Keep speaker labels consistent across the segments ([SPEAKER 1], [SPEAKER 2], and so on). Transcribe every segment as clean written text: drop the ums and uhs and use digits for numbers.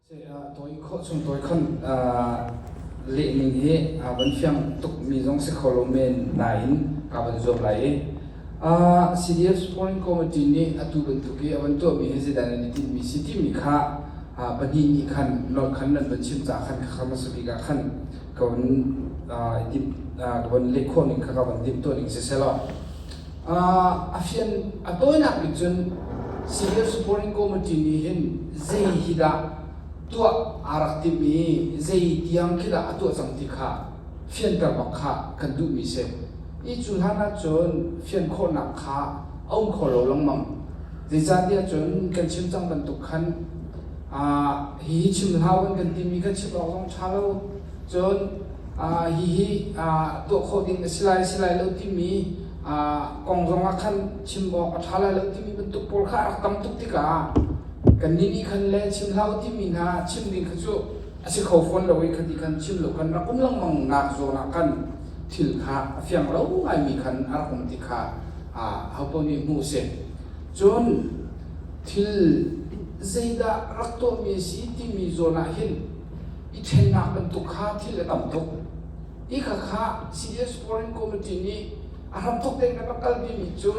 [SPEAKER 1] Tawi khawh chung tawi khan lehning hi aa van fiang tukmi zong si kho lo men nain kaa van zuam lai i CDF Supporting Committee nih atu bantuk i a van tuahmi hi zeidah nan i tinhmi si timi kha pahnih nih khan nawl khan nan van chim caah khan khakha hmasa bik ah khan ka van i timh ka van leh khawh ning kha ka van timh tuah ning siseh law A fian a tawinak bik cun Civil Supporting Committee nih hin zei hi dah tuah aa rak timh i zei tiang khi dah a tuah cang ti kha fianter bak kha kan duhmi si. I cu hlan ahcun fian khawhnak kha a um kho lo lengmang. Zeicahtiah cun kan chim cang bantuk khan hihi chim hlah u an kan timi kha chim awk zong ṭha lo. Cun hihi tuah khawh ding a si lai si lai lo timi kong zongah khan chim awk a ṭha lai lo timi bantuk pawl kha a rak tam tuk tikah kannih nih khan le chim hlah u timi hna chim ding kha cu a si kho fawn lo i khati khan chim lo khan rak um lengmang nak zawn ah khan thil kha a fiang lo ngaimi khan a rak um ti kha hopaoh nih hmuh a si. Cun thil zeidah rak tuahmi a si timi zawn ah hin i ṭhennak bantuk kha thil a tam tuk. Hi khakha CDF Foreign Committee nih a hramthawk tein kan rak kalpimi cu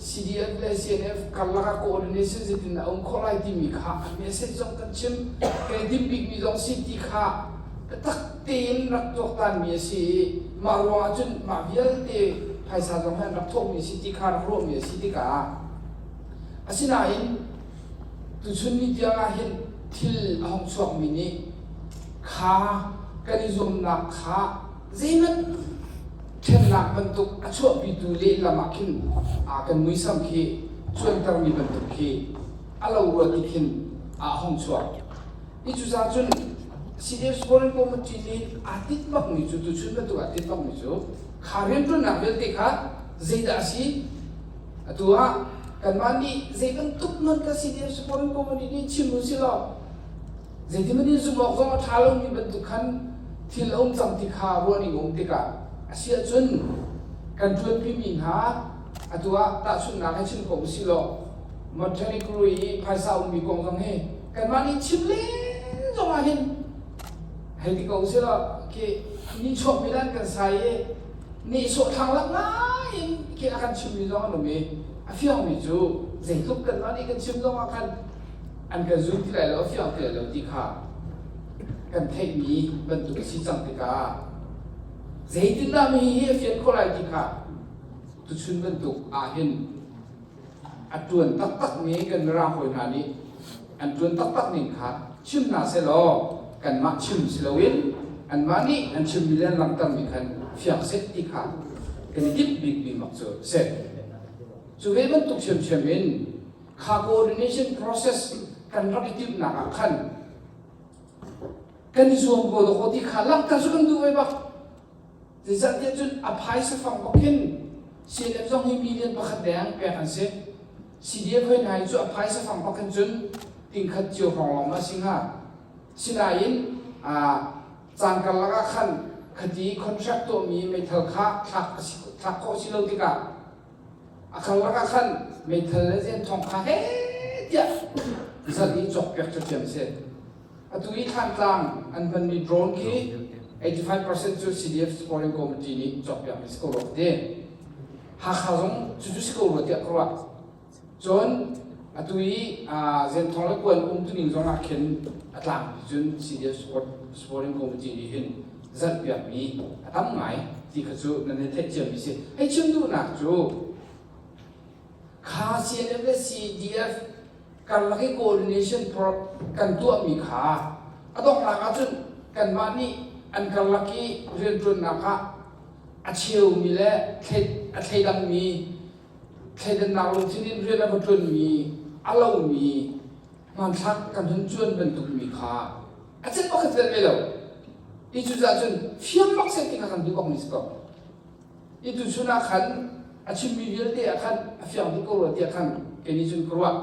[SPEAKER 1] CDF le CNF karlak ah coordination zeitin a um khawh lai timi kha a message zong kan chim. Kan i timh bikmi zong si ti kha biatak tein rak tuaktanmi a si i mah ruangah cun mah vialte phaisa zong hi an rak thawhmi a si ti kha rak ruahmi a si tikah asinain Tuchun ni tiang ah hin thil a hung chuakmi nih kha kan i zuamnak kha zeihmanh ṭhennak bantuk a chuahpitu lehlam ah khin kan muisam khi cuantermi bantuk khi a lo rua ti khin a hung chuak. Hi cucaah cun CDF Foreign Committee nih aa tit bakmi cu tuchun bantuk aa tit bakmi cu kha rianṭuannak vialte kha zeidah a si Atu ah kanmah nih zei bantuk hmanh kan si ti Foreign Committee nih chim u sih law zeitin in zumh awk zong a ṭha lomi bantuk khan thil a um cang ti kha ruahning a um tikah a si ahcun kan ṭuanpimi hna atu ah tahchunhnak he chim ko u sih law Montenegro i phaisa ummi kong zong hi kanmah nih chim len zong ah hin hei ti ko u sih law khi nichuak mi dan kan sai i nehsawh thlanglamh ngai in khi a kan chimmi zong an um i a fiangmi cu zeitluk kanmah nih kan chim zong ah khan an kan zum ti lai lo a fiang ti lai lo ti kha kan theihmi bantuk a si cang tikah zeitindah mi hi a fian khawh lai ti kha tuchun bantuk ah hin A ṭuan taktakmi kan mirang hawi hna nih an ṭuan taktak ning kha chim hna sehlaw kanmah chim si loin anmah nih an chimmi le an langhtermi khan fiang seh ti kha kan i timh bikmi mak cu a si. Cu ve bantuk ṭhiamṭhiam in kha coordination process kan rak i timhnak ah khan kan i zuam ko dawkaw ti kha langhter cu kan duh ve bak. Zeicahtiah cun a phaisa fang bak hin CNF zong hi million pakhat deng pek an si. CDF hoi hna hi cu a phaisa fang bak hin cun tingkhat cio hrawng lawng ma si hnga. Sinain caan karlak ah khan khati contract tuahmi meithal kha thlak thlak khawh si lo tikah a karlak ah khan meithal le zenthong kha he tiah zalh i cawkpiak cu thiam si. Atu i Thlantlang an hmanmi drone khi 85% cu CDF Supporting Committee nih cawkpiakmi si ko rua ka ti. Hakha zong cucu si ko rua tiah ka ruah. Cun atu i Zenthong le Kuan umtuning zong ah khin a tlangpi cun CDF Supporting Committee nih hin zalhpiakmi a tam ngai ti kha cu nan hei theih ciami si. Hei chim duhnak cu kha CNF le CDF karlak i coordination kan tuahmi kha a donghnak ahcun kanmah nih an karlak i rianṭuannak ah a cheumi le a thleidangmi thleidannak lungthin in rian a va ṭuanmi a lomi hmanthlak kan hun cuan bantukmi kha a cen pakhat vel ve lo. Hi cucaah cun fiang bak seh ti kha kan duh bakmi si ko. I tuchun ah khan a chimmi vialte ah khan a fiang dih ko rua tiah khan kei nih cun ka ruah.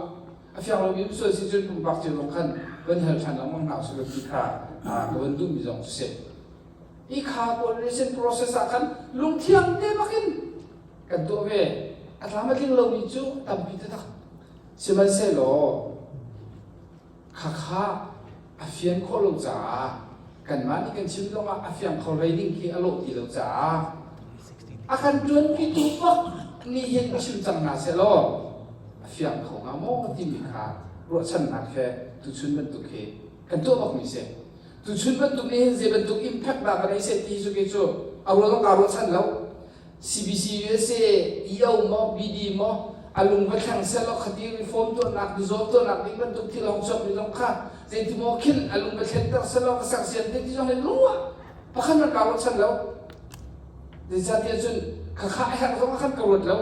[SPEAKER 1] A fiang lomi um sual si cun pumpak cio zong khan van hal ṭhan lengmang hna usih law ti kha ka van duhmi zong cu si. Hi kha coordination process ah khan lungthiang te bakin kan tuah ve. A tlam a tling lomi cu tampi taktak. Sihmanhsehlaw khakha. A fian khawh lo caah kanmah nih kan chim zongah a fiang kho hlei ding khi a lawh ti lo caah a kan ṭuanpitu bak nih hin chim cang hna sehlaw a fiang kho hnga maw timi kha ruahchannak he tuchun bantuk hi kan tuah bakmi si. Tuchun bantuk nih hin zei bantuk impact dah kan ei seh ti cu kei cu a ruah zong kaa ruahchan lo. CBC USA EO maw BD maw a lung va thleng sehlaw khati reform tuahnak dissolve tuahnak ding bantuk thil hong chuak mi zong kha zeiti maw khin a lung va thlenter sehlaw va sersiam te ti zong hi lung ah pakhat hmanh kaa ruahchan lo. Zeicahtiah cun khakha a herh zong ah khan ka ruat lo.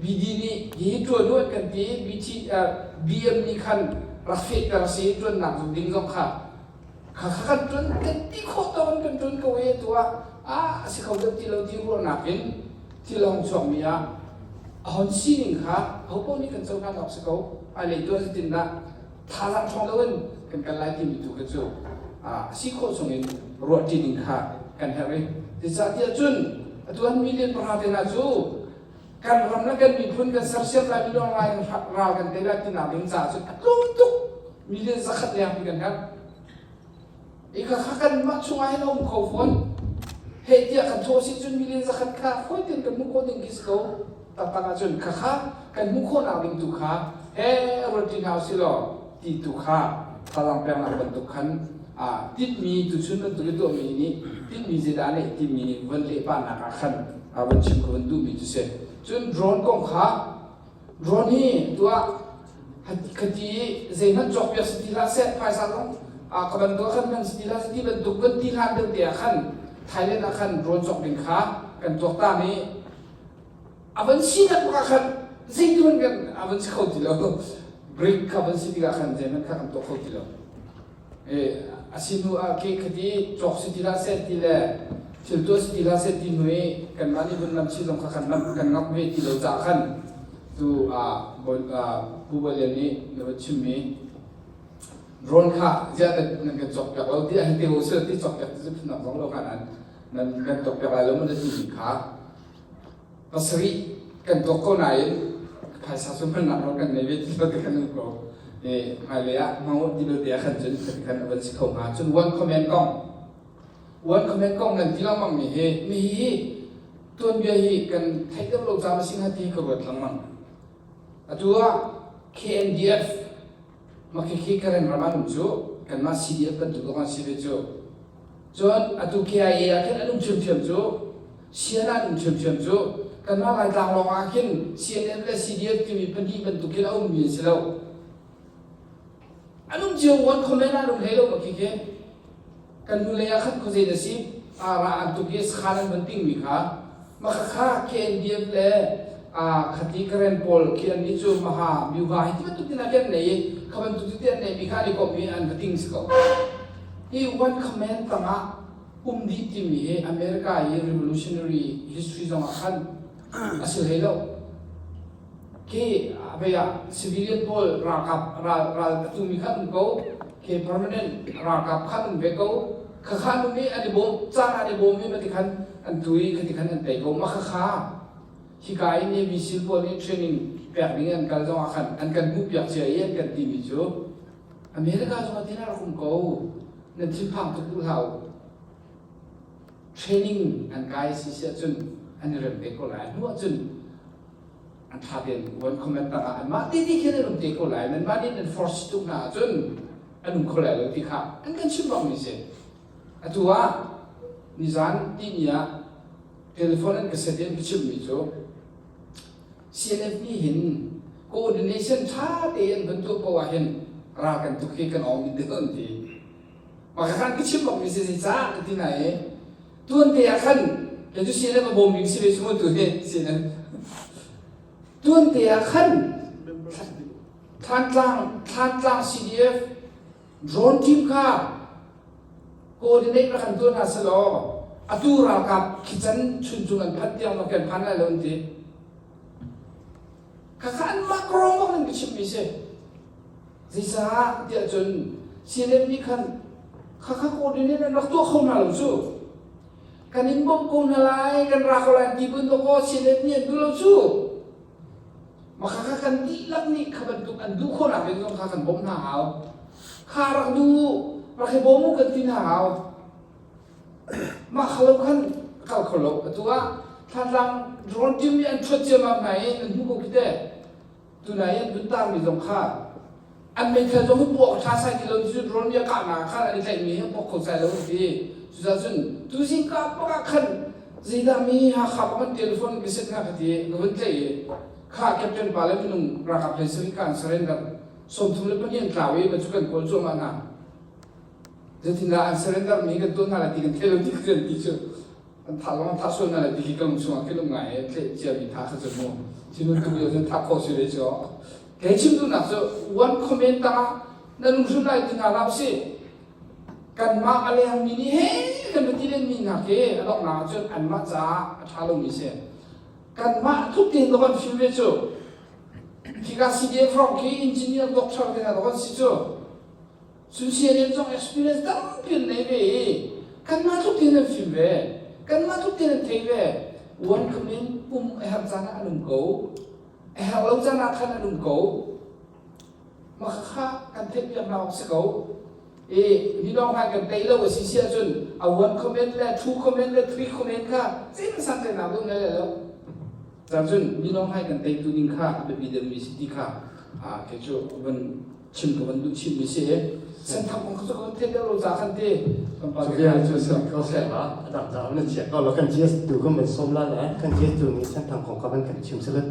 [SPEAKER 1] BD nih hihi ṭuan u an kan ti BT BM nih khan rak fehter si ṭuannak ding zong kha Khakha kan ṭuan kan ti khawh tawk in kan ṭuan ko i atu ah ah a si kho deuh ti lo ti ruahnak in thil a hung chuakmi ah a hon sining kha ahopaoh nih kan cohlan awk si ko. Hmailei tuah zeitindah thazaang ṭhawng deuh in kan kal lai timi tu kha cu a si khawh chungin ruahṭi ding kha kan herh i zeicahtiah cun atu an million pahra te hna cu kan ram le kan miphun kan sersiam lai mi lai ral kan tei lai tinak ding caah cun a tlawm tuk million zakhat leng pi kan herh i kha kha kan mah chungah hin a um kho fawn heh tiah kan thawh si cun million zakhat kha fawi tein kan hmuh khawh ding khi si ko taktak ahcun kha kha kan hmuh khawhnak ding tu kha he ruat ṭi hna usih law ti tu kha thazaang peknak bantuk khan tinhmi tuchun bantuk i tuahmi nih tinhmi zeidah a neih timi von lehpahnak ah khan von chim ka von duhmi cu si. Cun drone kong kha drone hi tuah khati i zeihmanh cawkpiak si ti hlah seh phaisa zong ka bantuk ah khan hman si ti hlah seh ti bantuk von ti hlan deuh te ah khan Thailand ah khan drone cawk ding kha kan tuaktan i a van sinak bak ah khan zeiti hmanh kan a van si kho ti lo break kha van si tikah khan zeihmanh kha kan tuah kho ti lo a si hnu ah ke khati cawk si ti hlah seh ti le thil tuah si ti hlah seh ti hnu i kanmah nih vun lam chi zong kha kan lam kan ngap ve ti lo caah khan tu Pu Balian nih na va chimmi drone kha ziah nan kan cawk piak lo ti ah hi te ho sila ti cawk piak ti cu phunak zong lo kha nan nan kan cawk piak lai lo maw na timi kha Pasarih kan tuak ko nain phaisa cu hmannak nawl kan ngei ve ti lo ti khan um ko. E, hmailei ah hmang ti belte ah khan cun khati khan a van si kho hnga. Cun one comment kong. One comment kong nan ti lengmang mi hi nihi tuanbia hi kan theih deuh lo caam a si hnga ti ka ruat lengmang. Atu ah KNDF makhikhi Karen ram an um cu kanmah CDF bantuk zong an si ve cu. Cun atu KIA ah khin an um ṭhiamṭhiam cu, CNA an um ṭhiamṭhiam cu, kanmah Laitlang lawng ah khin CNN le CDF timi pahnih bantuk khin a ummi an si lo. An um cio one comment ah an um hlei lo ma khi khi. Kan hnulei ah khan khuazei na si, ra an tuk i sakhan an van tingmi kha. Mah khakha KNDF le khati Karen pawl khi an nih cu maha myuha hi ti bantuk tin ah kan nei i kha bantuk ti an neihmi kha an i komh i an va ting si ko. Hi one command tangah um dih timi hi America i revolutionary history zongah khan a si hlei lo. Khi vei ah civilian pawl ralkap ral ral a tumi kha um ko, khi permanent ralkap kha um ve ko. Kha kha an um i an i bawm, caan an i bawm i mati khan an tu i khati khan an tei ko. Mah khakha hika i Navy SEAL pawl nih training pek ding an kal zongah khan an kan hmuhpiak cia i an kan timi cu America zong ah tin a rak um ko. Nan thinphang tuk duh hlah u. Training an kai si si ahcun an i rem te ko lai. Hnu ahcun an ṭha tein one comment tak ah anmah te ti khin an um te ko lai. Nanmah nih nan force tuk hna ahcun an um kho lai lo ti kha an kan chimh bakmi si. Atu ah nizan tihni ah telephone an ka set i an ka chimhmi cu CNF nih hin coordination ṭha tein van tuah paoh ah hin ral kan tuk hi kan awng dih an ti. Mah kha ka chim bakmi si zeicah ka ti na i tuan te ah khan kei cu CNF a bawm ding si ve cu tu hi CNF tuan te ah khan Thlantlang Thlantlang CDF drone team kha coordinate rak kan tuah hna selaw atu ralkap khican chuncung an phanh tiang kan phan lai lo an ti. Khakha anmah kawrong bak nan ka chimmi si. Zeicah tiah cun CNF nih khan khakha coordinate an rak tuah kho hna lo cu. Kan in bawmh ko hna lai, kan ra ko lai ti bun ko CNF nih an duh lo cu. Mah khakha kan dihlak nih kha bantuk an duh khawhnak ding zong kha kan bawmh hna hau. Kha rak du rak hi bawm u kan ti hna hau. Mah kha lo khan kal kho lo. Atu ah Thantlang drone team nih an ṭhuat ciammam hna i nan hmu ko khi teh. Tunai an vun tarmi zong kha an meithal zong hi puak ṭha sai ti lo cu drone nih a kahnak ah khan an i tlaihmi hi puak kho sai lo an ti. Cucaah cun tuzing ka bak ah khan zeidah mi Hakha bak an telephone ka set hna ka ti ka vun tlaih i kha captain pa le minung ralkap hlei sarih kha an surrender 32 an tlau i cu kan kawl cuahmah hna. Zeitindah an surrender mi kan tuah hna lai ti kan thei lo ti kan ti cu an thah zong an thah sual hna lai ti hi ka lung chungah khin um ngai i tlaih ciami tha kha cu mu thinun tuk lio cun thah khawh si ve cu. Kei chim duhnak cu one comment tangah na lung hrim lai ti hna hlah usih. Kanmah a lengmi nih he kan va ti lenmi hna khi a donghnak ah cun anmah caah a ṭha lomi si. Kanmah tluk tein ka van fim ve cu. Khika CDF rong khi engineer doctor te hna ka van si cu. Cun CNN zong experience tampi an nei ve i kanmah tluk tein an fim ve. Kanmah tluk tein an thei ve. One comment um a herh caan ah an um ko. A herh lo caan ah khan an um ko. Mah kha kan theihpiak hna awk si ko. I minawng hlan kan tei lo a si si ahcun a one comment le two comment le three comment kha zeitin san teinak dum le lo. Cun minawng hlan kan teitu ding kha a biapi deuhmi si ti kha kei cu van chim ka van duh chimmi si. Senthang kong cu kan theih deuh lo ca khan ti. Kan pa
[SPEAKER 2] Cu vial cu si ko seh la a dang ca nan chia ko lo kan GS tu kan van som la le kan GS tu nih senthang kong ka van kan chim sila.